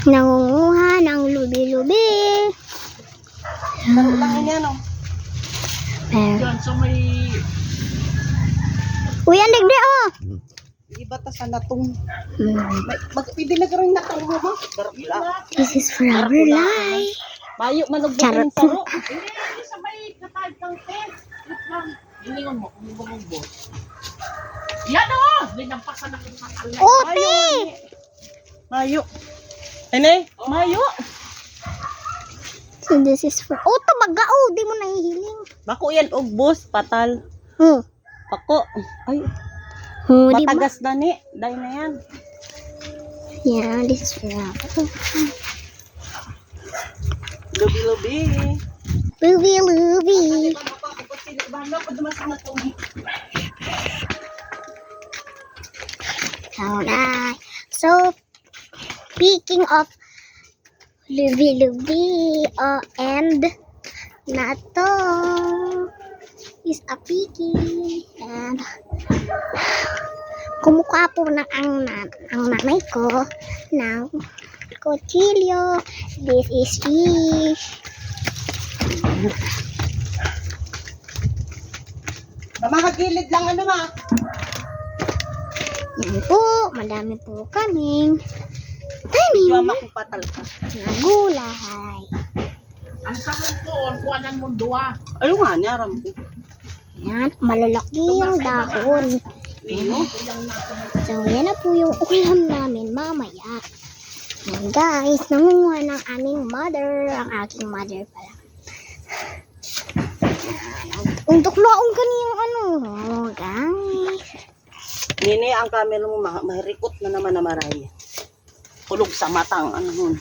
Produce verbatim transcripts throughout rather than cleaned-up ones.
Nangunguha ng lubi-lubi. Laro lang yan, oh. Pero, Yan, sa may... uy, ang digdi, oh! Iba ta sa natong. Hmm. May, mag, pwede na gawin natong mo ba? Darap lang. This is forever life. Mayo, manugbot Charot. Yung saro. Hindi, sa may katahib ng tent. Wait lang. Hilingon mo kung bumubog. Yan o! Linampasan ako ng alam. Ote! Mayo. Ano eh? Mayo. So this is for, oh, tabaga, oh, di mo nahihiling. Bako yan, ugbos, patal. Hmm. Bako. Ay, Oh, di ba? Matagas na ni. Dahil na yan. Yeah, this is for, Lubi-lubi. Lubi, lubi. Alright. So, speaking of lubi-lubi, oh, and natong is a piki. And kumukuha po na ang, na, ang nanay ko ng kutsilyo. This is fish. Sa mga gilid lang, ano ma? Yan po, madami po kaming tanim Yung ako patal ka. na gulay. Ang sakit ko, ang kuwanan mong duwa. Ayun nga, niyaram ko. Yan, malalaki yung dahon. Iyo. So, yan na po yung ulam namin mamaya. Yan guys, nangunguha ng aming mother, ang aking mother pala. Ang tuklaon kaniyang ano, oh, guys. Nini, ang camera mo, ma- mahirikot na naman na maray. Kulog sa matang, ano hun.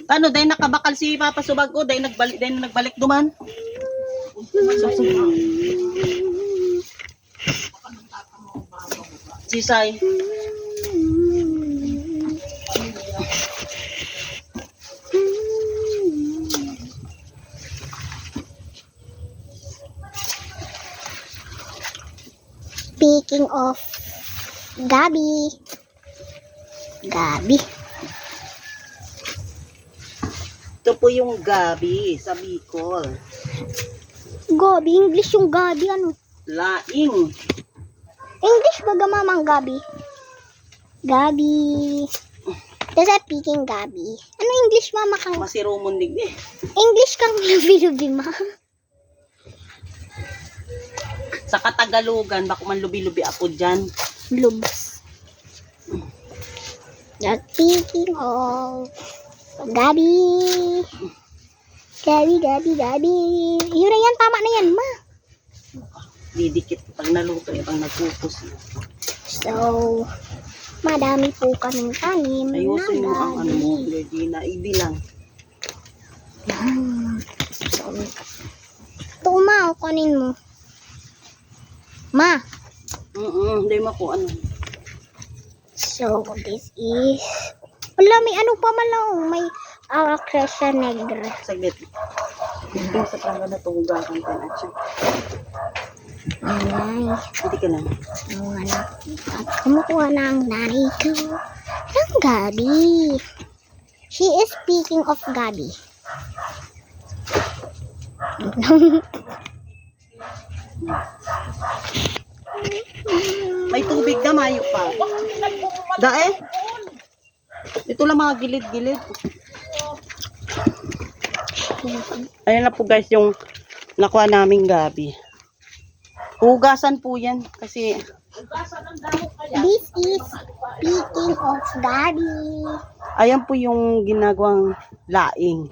Ano, dahil nakabakal si Papa Subag ko, dahil nagbalik, dahil nagbalik duman. Sisay. Speaking of gabi. Gabi. Ito po yung gabi sa Bicol. Gabi, English yung gabi, ano? Laing. English baga mamang gabi? Gabi. Tapos speaking gabi. Ano English mama kang... Masirumon digdi. English kang lubi-lubi ma? Sa Katagalugan, bako man lubi-lubi ako dyan. Lubs. Speaking of gabi. Gabi, gabi, gabi. Yun na yan, tama na yan ma. Didikit pag naluto, ibang nagpupos. So, madami po kaming tanim Ayusin mo ang ano ng mo, gabi. Georgina. Ibilang. Yan. So, ito ma, o kunin mo. Ma, Mm-mm, hindi mo ko ano. so this is, wala, may ano pa man lang, may ah, Cresa Negra. Saglit. Ito sa planga na itong hugasan ka na siya. Ayan. Hindi ka lang. Ang anak. At kumukuha na ang nanay ko ng gabi. She is speaking of gabi. May tubig na, mayo pa. Dae? Ito lang mga gilid-gilid. Ayan na po guys yung nakuha naming gabi. Hugasan po yan kasi This is speaking of gabi. Ayan po yung ginagawang laing.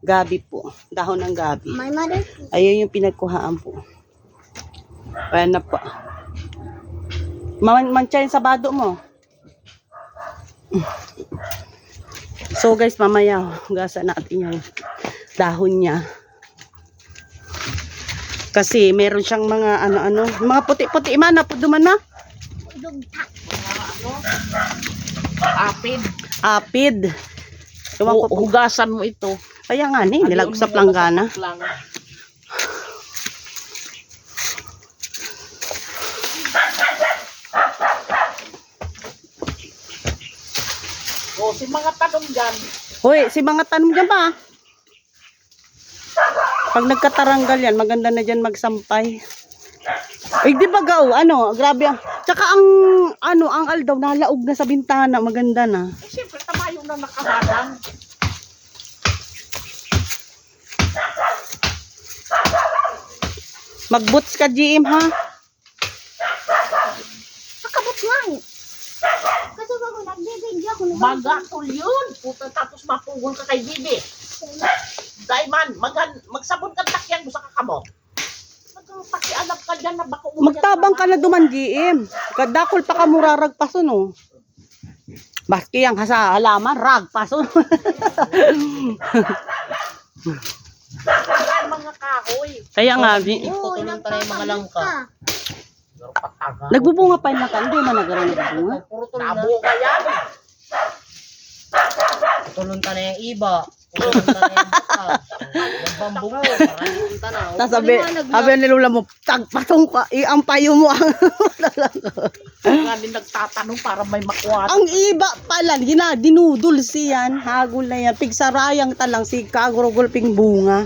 Gabi po. Dahon ng gabi. My mother. Ayun yung pinagkuhaan po. Ayan na po. Man, mantsa yung sabado mo. So guys, mamaya hugasan natin yung dahon niya. Kasi meron siyang mga ano-ano, mga puti-puti man, napuduman na. Apid. Apid. Ewan ko po. Hugasan mo ito. Kaya nga ni, nilag sa planggana. Lang. Si mga tanom dyan. Hoy, si mga tanom dyan pa. Pag nagkataranggal yan, maganda na dyan magsampay. Uy, di ba, Gao? Ano, grabe ah. Tsaka ang, ano, ang aldaw, nalaog na sa bintana, maganda na. Eh, siyempre, tamayo na nakahadang. Mag-boots ka, G M, ha? Nakabot lang. Kasi bago nagbibidyo ako, nag- Magatol yun. Puta, tapos mapugol ka kay Bibi. Dai man, maghan-, magsabon ka takyan mo sa kakamo. Magpakialam ka dyan na bako mo. Magtabang ka na duman, G M. Kadakol pa ka muraragpason, oh. Maski ang hasa halaman, ragpason. Mga kahoy. Kaya nga, di- Oo, putulon pa na yung mga langka. Pero pataga. Nagbubunga pa yung langka. Hindi man nagkaroon nagbubunga. Puro tulo na. Nabunga yan. Putulon ta na yung iba. Putulon ta na yung baka. Yung bamboo mo, parang yung tanaw. Tas sabi, sabi ni Lola mo, "Tagpatong ka, i-ampayo mo ang." Nga din nagtatanong para may makuha. Ang iba pala, gina-, dinudulsi yan. Hagol na yan. Pigsarayang ta lang si kagurugol ping bunga.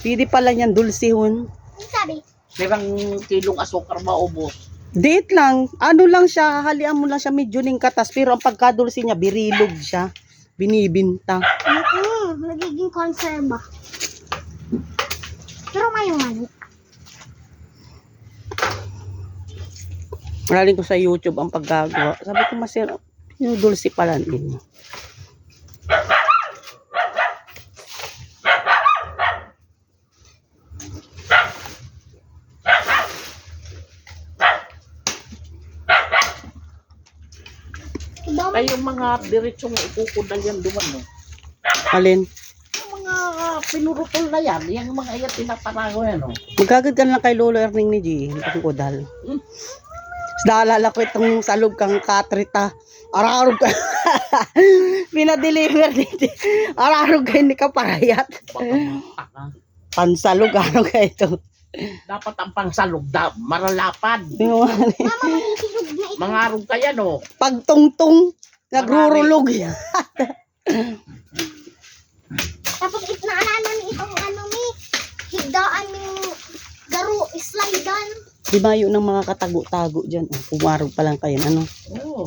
Pwede pala niyan dulsihon. Sabi, may bang kilong asukar maubos? Diit lang. Ano lang siya, halian mo lang siya medyo ning katas, pero ang pagkadulsi niya, birilog siya. Binibinta. Mm, nagiging konserba. Pero may mali. Galing ko sa YouTube ang paggagawa. Sabi ko, "Masir-, yung dulce pala nila." Ay, yung mga diretsong ikukudal yan duman, no? Alin? Yung mga, ah, pinurutol na yan, yung mga iyan, tinatarago yan, oh. Magkagad ka na lang kay Lolo Erning ni G, ang kudal. Hmm. Sa naalala ko itong salog kang Katrita. Ararog ka. Pinadeliver din. Ararog kayo ni Kaparayat. Baka mataka. Pansalog, ano ka ito? Dapat ang pangsalog, da-, maralapad. Yung ano, Mama, may isilog na ito. Mangarog ka yan, oh. Pagtungtong, nagrurulog yan. Tapos it-, naalala ni itong ano ni, higdaan ni garo, slidean. Di ba yun ang mga katago-tago dyan? Oh, pumarog pa lang kayo, ano? Oo.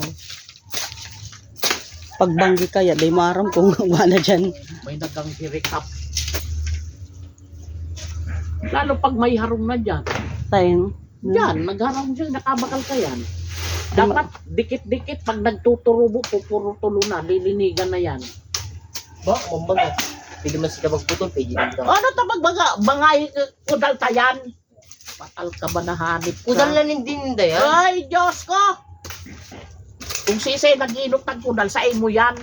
Pagbanggi kaya, di mo aram kung wala dyan. May naganghirikap. Lalo pag may harong na dyan. Tayo. Yan, nagharang siya, nakabakal ka yan. Dapat dikit-dikit, pag nagtuturubo, pupuro tulo na, lilinigan na yan. Ba, kumbaga, pwede man sila magputol, pwede din daw. Ano to, magbaga, bangay, kudal ta yan? Patal ka ba na hanip ka? Kudal na nin din, day, ah. Ay, Diyos ko! Kung sisay nag-inot ng kudal, sa imo yan.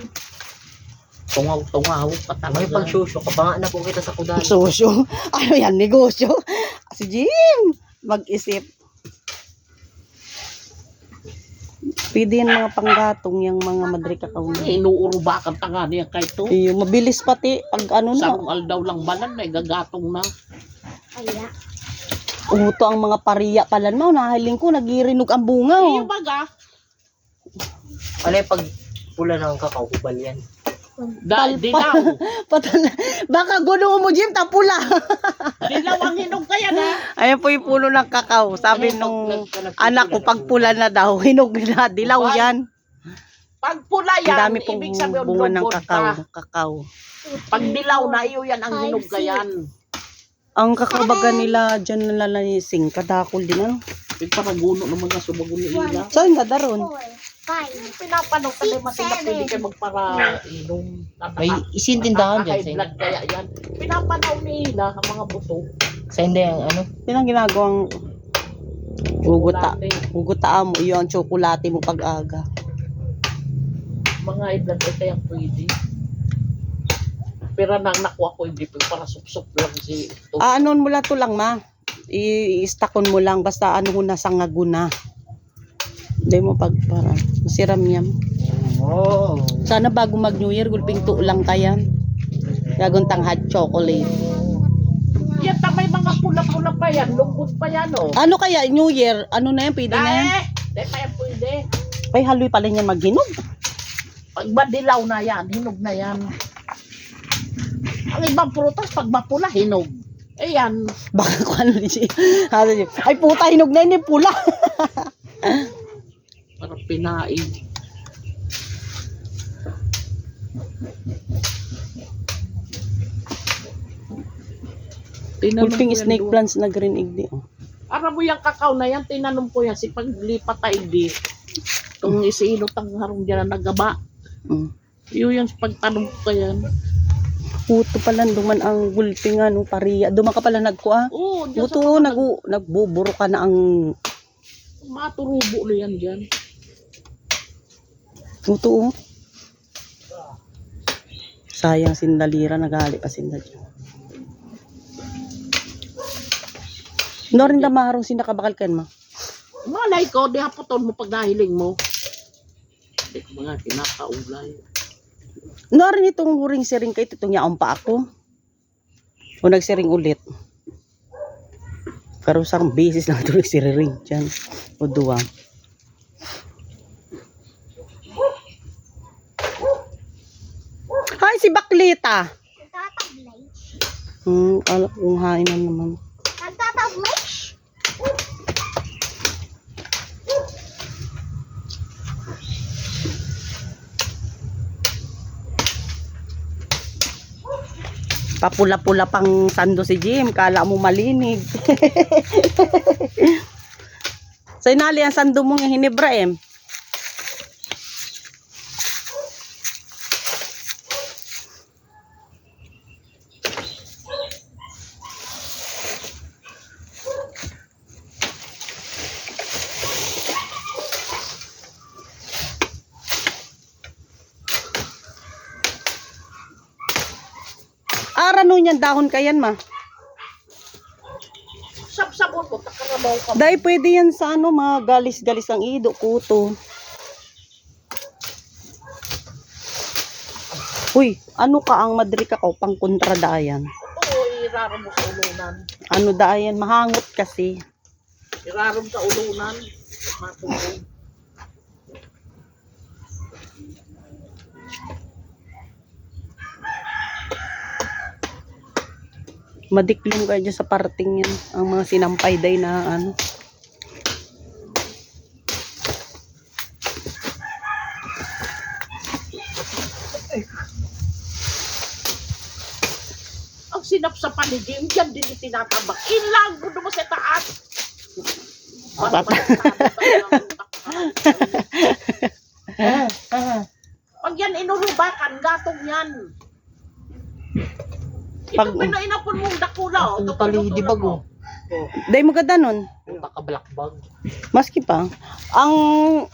Tungaw-tungaw ka talaga. May pagsusyo, kabangaan na po kita sa kudal. Susyo? Ano yan, negosyo? Si Jim, mag-isip. Pwede yan mga panggatong, yung mga madre kakao. Ay, inuurubakan ta nga niya kay to. Iyo, mabilis pati pag ano na. Sarong aldaw lang balan na, igagatong na. Kaya. Uto ang mga pariya pala, no? Nahiling ko, nagirinog ang bunga, oh. Iyo, baga. Ano yung pag pula ng kakao, hubal yan? Da-, Palpa-, dilaw. Patala-, baka gulo mo, Jim, ta pula. Dilaw ang hinog kaya na. Ayan po yung puno ng kakao. Sabi nung anak ko, pag pula na daw, hinog na, dilaw yan. Pag pula yan, ang dami pong ibig sabihin, bunga ng lugod kakao, ka. Kakao. Pag dilaw na, iyo yan ang hinog kayan. Ang kakao baga nila dyan nalalanising, kadakol din, ano? Nagparaguno ng mga sumago ni Ina. Saan ka, Daron? Four, five, six, seven. Pinapanaw ka na yung matinapin, di kayo magpara-inom. May isintindahan dyan, high blood kaya yan. Pinapanaw ni Ina ang mga buto. Sa hindi, ang ano? Yan ang ginagawang hugot ta-, tsokolate. Hugot ta mo, iyo ang tsokolate mo pag-aga. Mga high blood, ito yung pwede. Pero nang nakuha ko, hindi pa para supsup lang si Aanon mo lang to lang, ma. I-, i-stackon mo lang. Basta ano na, sangag na. Dahil mo pagpara. Masiram yan. Oh. Sana bago mag New Year, gulping to lang kayan. Gagawin tang hot chocolate. Yan, ta may mga pula-pula pa yan. Lungkot pa yan, oh. Ano kaya, New Year? Ano na yan? Pwede na yan? Dahil, dahil pa yan pwede. Ay, haloy pala niyan maghinog. Pag madilaw na yan, hinog na yan. Ang ibang prutas, pag mapula, hinog. Ayan. Baka kung ano ni si, ano ni, "Ay puta, hinog na yun, eh, pula." Para pinaig. Tinanong Ulping ko yan snake doon. Plants na green igdi, oh. Aram mo yung kakao na yan, tinanom ko yan, si paglipat ay di. Itong isilot ang harong dyan na nagaba. Mm. Yun yung pagtanom ko yan. Puto pala, duman ang gulpi nga, no, pariya. Duman ka pala nagkua. Oo, dyan sa Puto, tapat. Nagu-, nagbuburo ka na ang Maturubo na yan dyan. Puto, oh. Sayang sindalira, naghali pa sinda dyan. No, rin da maharong sinda kabakal kan, ma. Malay ko, di haputon mo pag nahiling mo. Di ko mga kinakaulay. No, rin itong huring siring kay itong yaon pa ako. O nagsiring ulit. Karusang beses lang ito nagsiriring dyan. O duwa. Hay, si Baklita. Nagtatablay. Hmm, alam kong hain na naman. Nagtatablay? Papula-pula pang sando si Jim, kala mo malinig. Sa inali ang sando mong hinibra, em. Arano niyan dahon kayan, ma? Sabsabon mo, takarabaw ka. Dai, pwede yan sa ano, mga galis-galis ang ido, kuto. Uy, ano ka ang madri ka, oh, pang kontra dayan? Oo, irarom mo sa ulunan. Ano dayan, mahangot kasi. Irarom sa ulunan. Matulog. Madiklom kayo dyan sa parting yan. Ang mga sinampay day na ano. Ang sinapsapan ni Jim, diyan din itinatambak. Ilang gundo mo sa taas. Apat. Pag yan inurubakan, gatong yan. Ito Pag pinainapon mong dakula, oh. Ang Ito tali, di pinutol bago? Mo. Oh. Dai mo gadanon. Puta ka, balakbag. Maski pa, ang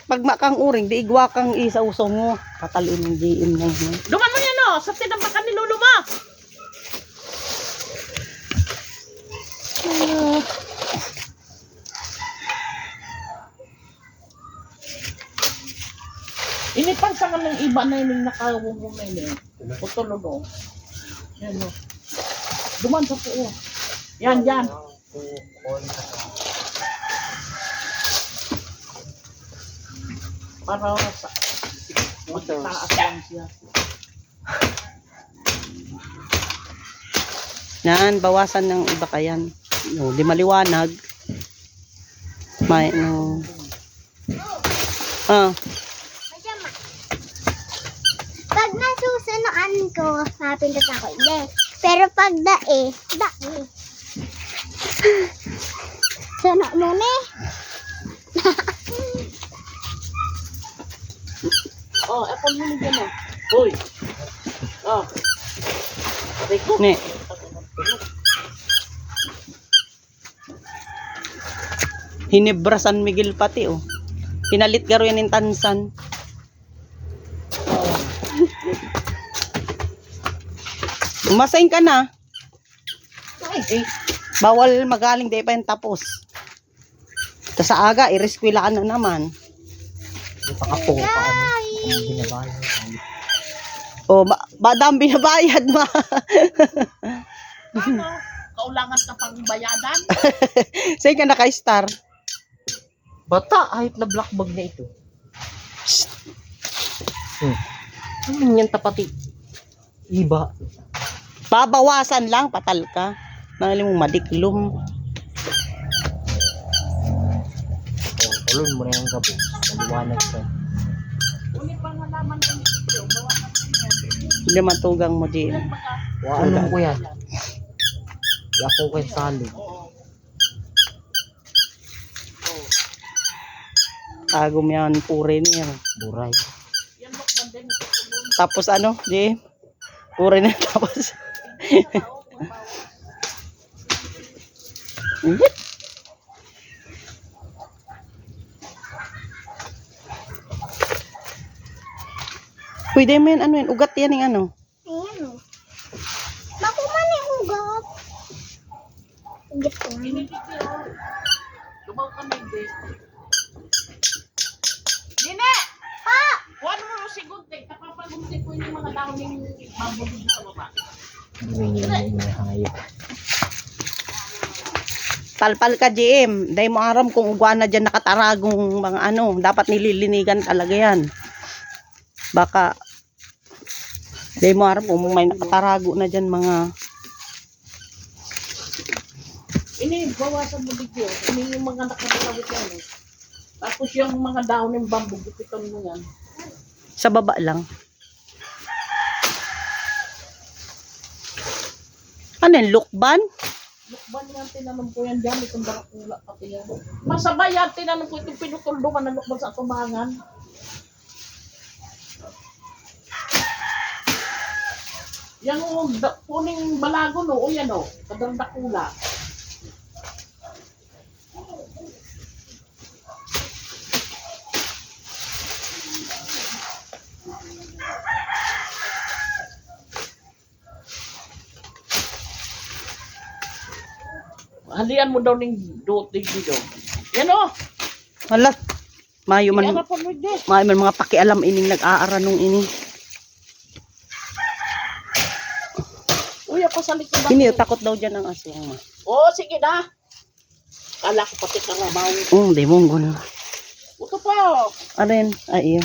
pagma kang uring, di igwa kang isa usong mo. Katalin ng G M na yun. Duman mo yan, oh, sa tinambakan ni Lolo mo. Ah. Ini pang sa kanang iba na yun, yung nakawong na yun, eh. Putol, no? Yan, no? Duman sa puo. Yan, yan. Para sa, mataas lang siya. Yan, bawasan ng iba kayan. No, di maliwanag. May, no. Ah. Pag nasusunoan ko, mapindot ako. Hindi. Pero pag dae, dae. Suno mo ni. Oh, apple mo na dyan, oh. Hoy. Oh. Aray ko. Ni. Hinebra San Miguel pati, oh. Pinalit garo yan yung tansan. Umasain ka na. Ay, eh. Bawal magaling, di pa yan tapos. Tas sa aga, ireskwelahan na naman. Pakapo, paano? Ang binabayad. Oh, ba, ba dam binabayad, ma? Ano? Kaulangan ka pang bayadan? Saan ka naka-star? Bata, kahit na black bag na ito. Psst. Hmm. Ano yan, tapati? Iba. Babawasan lang, patal ka. Nangyaling mong madiklom. Tulon mo na yung gabo. Maliwanag siya. Hindi matugang mo, G M. Wa, ano ko yan? Yapo kay Sally. Tagom yan, pure niya. Buray. Tapos ano, G M? Pure na tapos. Pwede mo yan, ano yan, ugat yan yung ano. Ayan o. Naku man yung ugat. Ugat ko man. Lumaw ka, Migde. Nene! Pa! Kuha mo yung sigunting, tapapagunting ko yung mga dahon ng bamboo dito sa baba. Hindi yun yung may hayop. Palpal ka, G M. Dai mo aram kung ugwa na dyan nakataragong mga ano. Dapat nililinigan talaga yan. Baka, dai mo aram kung may nakatarago na dyan mga Ini, bawasan mo dito. Ini yung mga nakabalawit yan eh. Tapos yung mga dahon ng bamboo, gupitan mo yan. Sa baba lang. Ano yan? Lukban? Lukban yan, tinanom ko yan dyan. Itong darakula pati yan. Masabay yan, tinanom ko itong pinutuldukan na lukban sa tubangan. Yan o, da-, puning balagon o, o yan o, kadang dakula. Halian mo daw ning duot digdi daw. Yan o. Hala. Mayo man, Iarapon mo, di. Mayo man mga pakialam ining nag-aaranong ini. Uy, ako sa likod ako. Ini, takot daw dyan ang aswang, ma. Oo, sige na. Kala ko pati karabaw. Oh, di mo, guna. Ito pa, oh. Aren, ay, iyo.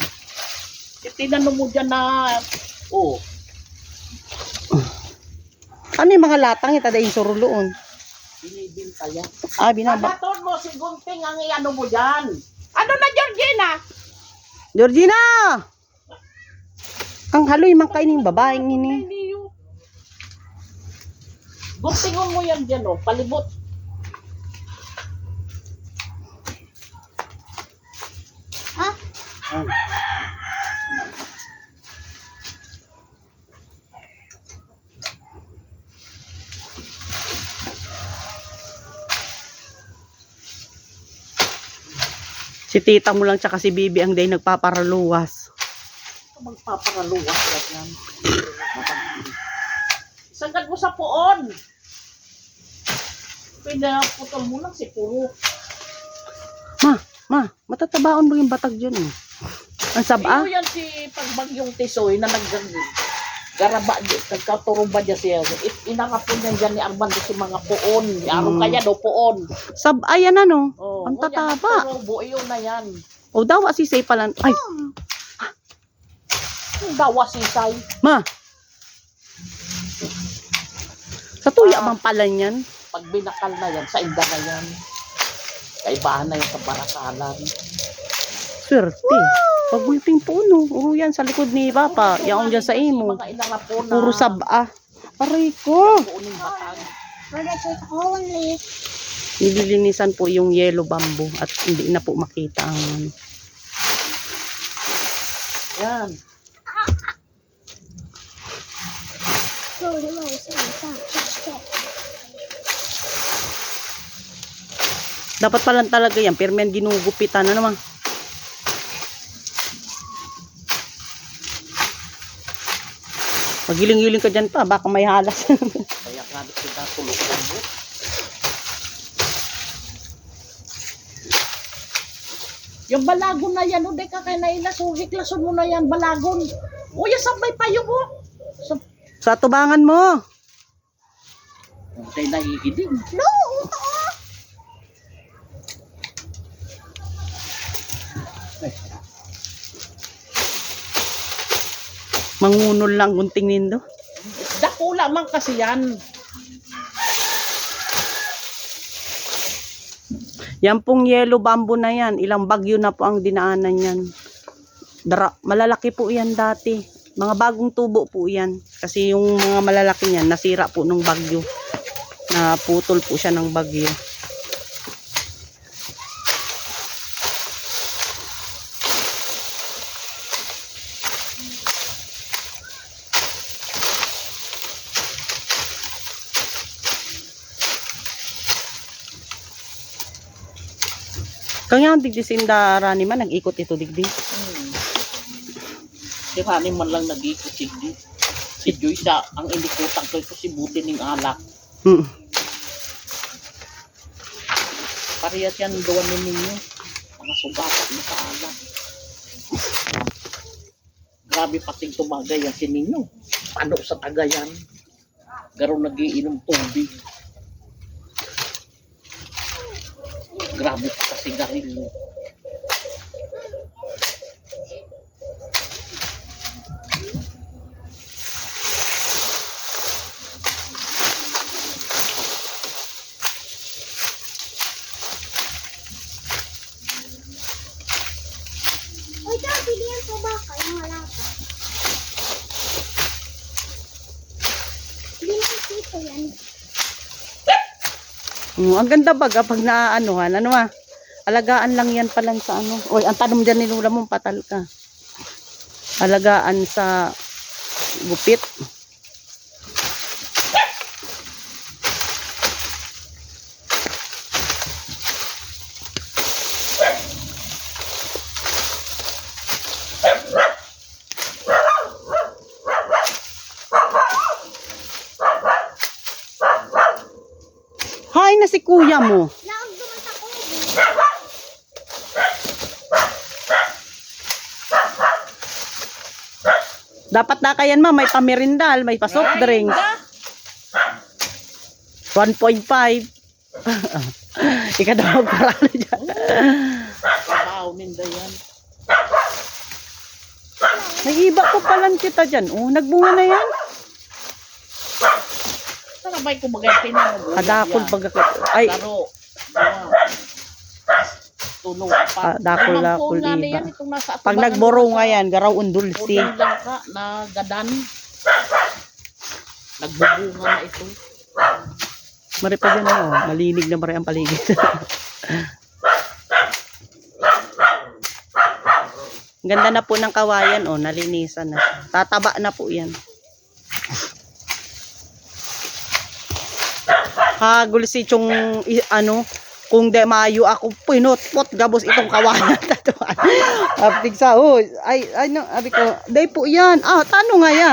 Tinanom mo dyan na, oh. Ano yung mga latang ita dahil suruloon? Binibinta yan. Ah, binaba- Pagkatod mo, si Gunting ang iano mo dyan. Ano na, Georgina? Georgina! Ang haloy man kaining babaeng ini. Guntingon mo yan dyan, oh. Palibot. Ha? Ay. Si tita mo lang tsaka si bibi ang day nagpaparaluwas. Magpaparaluwas lang yan. Sagad mo sa puon. Pinaputol mo lang si puro. Ma, ma, matatabaon mo yung batag dyan, eh. Ang saba? Iyo yan si pagbagyong Tisoy na naggang-, garaba di, nagkaturuba niya siya. It-, inarapon niya dyan ni Armando si mga puon. Ni Aro Hmm. kaya daw puon. Saba yan, ano? Oh, Ang ngunyan tataba. nagturubo, iyo na yan. O, dawa si Say pala. Ay, Ang dawa si Say. Ma, Sa tuya Ah. bang pala niyan? Pag binakal na yan, sa inda na yan. Kaibahan na yan sa barakalan. Swerte. Pag-uwing po, no? Oo, yan, sa likod ni Papa. Oo, Yaon dyan sa ito, imo. Mga inarapon na Puro saba. Aray ko. Puon ng batag. Wala siya sa only. Nililinisan po yung yellow bamboo at hindi na po makita ang ano. Yan. Dapat pa lang talaga yan, pero may ginugupitan na naman. Magiling-giling ka dyan pa, baka may halas. Kaya nga, di kita tulog mo. Yung balagon na yan, o, di ka kaya nailas, o, hiklason mo na yan, balagon. O, yung sabay pa yung, o. Sa Sa tubangan mo. Patay na igiding. No, uto, o. Ay. Mangunol lang gunting nindo. Dakula man kasi yan. Yan pong yellow bamboo na yan, ilang bagyo na po ang dinaanan yan. Dara, malalaki po yan dati. Mga bagong tubo po yan. Kasi yung mga malalaki niyan, nasira po nung bagyo. Naputol po siya ng bagyo. Kanya digdi sinda Rani man, nag-ikot ito digdi. Hmm. Si Rani man lang nag-ikot digdi. Si Joy sa, ang inikutan ko ito, si Buti ning alak. Hmm. Parehas yan, duwa ni ninyo. Mga sugatan mo sa alak. Grabe pating tumagay yan si ninyo. Ano sa tagayan? Garo nagiinom tubig. Grabe pa sigarilyo. Uy, daw, bili yan sa baka, yung wala pa. Bili ng tito yan. Mm, ang ganda baga pag naaanuhan. Ano ah? Alagaan lang yan pala sa ano. Oy, ang tanom dyan ni Lola mo, patal ka. Alagaan sa gupit. Hain na si kuya mo. Laog naman sa kubo. Dapat na kayan, ma, may pamerindal, may pa soft drinks. One point five. Ika daw magparalo dyan. Trabaho ninda yan. Nag-iba ko palan kita dyan. Oh, nagbunga na yan. Sarabay ko bagay, tinan mo, bunga Kadakol yan. Pag ay, Taro. Bunga. Tulo, apat. Ah, dakol, Limang dakol, puon nga na iba. Yan, itong nasa Pag atubangan nagboro ko nga sa yan, garaw ang dulce. Puting langka na gadan. Nagbubunga na ito. Mari pa dyan, oh. Malinig na mari ang paligid. Ang ganda na po ng kawayan, oh. Nalinisan na siya. Tataba na po yan. Hagol si Chong, i-, ano, kung di mayo ako, pinutpot gabos itong kawayan na to. Apig sa, oh, ay, ay, no, abi ko, "Dai po yan." Ah, tano nga ya?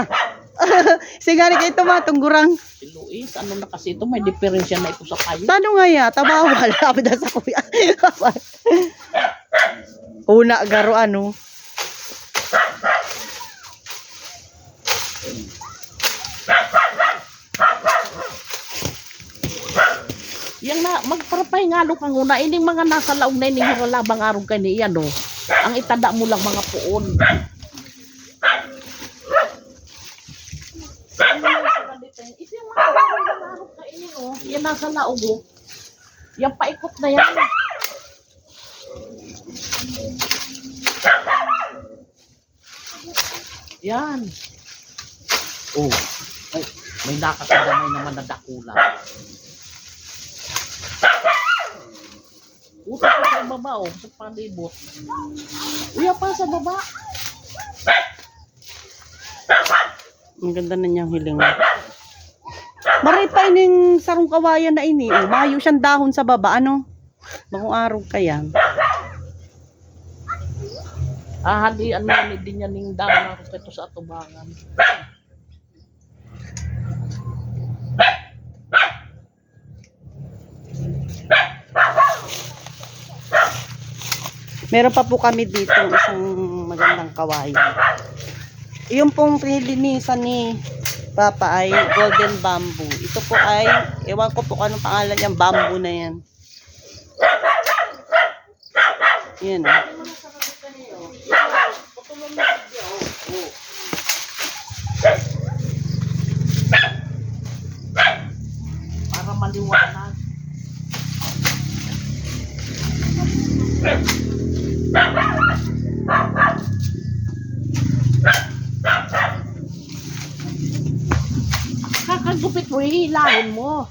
Sigari kayo tumatong gurang. Si Luis, ano na kasi ito, may diferensya na ito sa payo. Tano nga ya? Tabawal, sabi na sa kuya. Una, garo, ano. Yang na, magparapahingalo ka nguna, ining mga nasa laog na ining hiralabang arog kay ni iyan, oh. Ang itada mo lang mga puon. Ito yung mga arog ka ini, oh. Yan nasa laog, oh. Yan paikot na yan. Yan. Oh. Ay, may nakasadamay naman na dakula. Utak ko sa baba, oh, sa palibot. Uya pa sa baba. Ang ganda na niyang hiling. Maray pa ining sarong kawayan na ini, oh. Mayo siyang dahon sa baba, ano? Bakong arog ka yan. Ahalian mo ni din yan ning dahon na ito sa atubangan. Meron pa po kami dito isang magandang kawayan. Yung pong pinilinisan ni Papa ay golden bamboo. Ito po ay, ewan ko po kung anong pangalan niyan, bamboo na yan. Yan. Oh. Maliwanag. Kakagupit mo, hihilahin mo.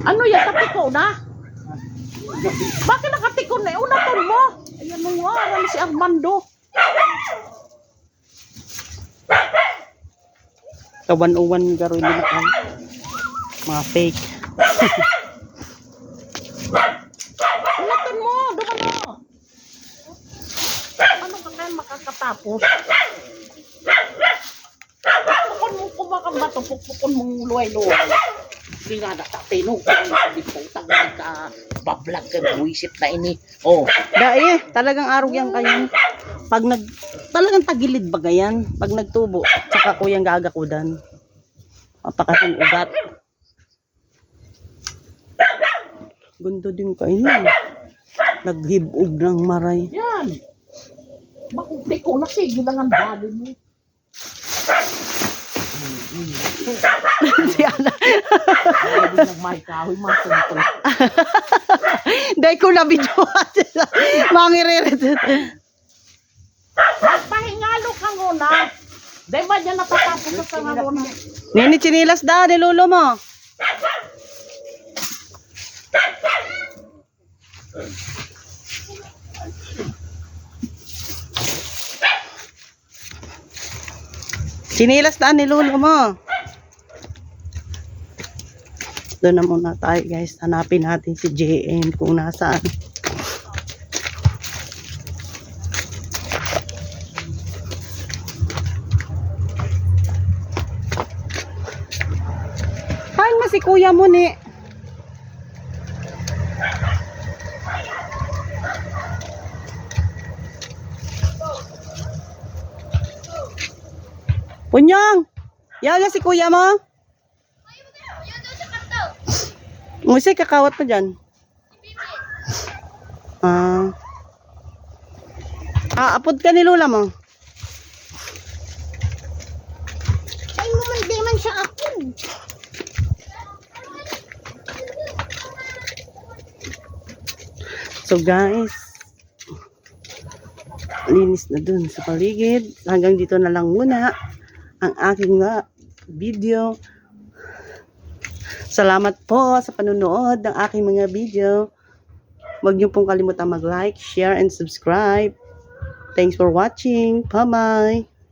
Ano yan? Tapiko na? Bakit nakatikon na? Unaton mo. Ayan mo nga, ano si Armando? Kawan-uwan garo ini na kan. Mga fake. Unaton mo, dumano. Ano ka kaya makakatapos? Pukpukon mo, kumakan bato, pukpukon mong luway-luway. Hindi nga natatinong ko ang sabi ko, tanggal ka, bablag ka, buwisit na ini. Oh. Dai, talagang arog yan kayan. Pag nag, talagang tagilid baga yan. Pag nagtubo, saka ko yan gagakudan. Mapakasing ugat. Ganda din kayo. Naghibog ng maray. Yan. Makunti ko na, sige lang ang dali mo. Si Ana. Dali lang may kahoy, makunti. Dahil ko na video. Mangireret. Magpahingalo ka muna. Di ba dyan natatapos sa pangalo na? Nini, chinilas da ni lolo mo. Chinilas da ni lolo mo. Doon na muna tayo, guys. Hanapin natin si J M kung nasaan. Hain mo si kuya mo ni. Punyang! Yan na si kuya mo? Musay kakawat na dyan. Ah. Ah, apod ka ni Lola mo. Ay, mo man, di man siya apod. So guys, linis na dun sa paligid. Hanggang dito na lang muna ang aking mga video. Salamat po sa panonood ng aking mga video. Huwag niyo pong kalimutan mag-like, share, and subscribe. Thanks for watching. Bye-bye!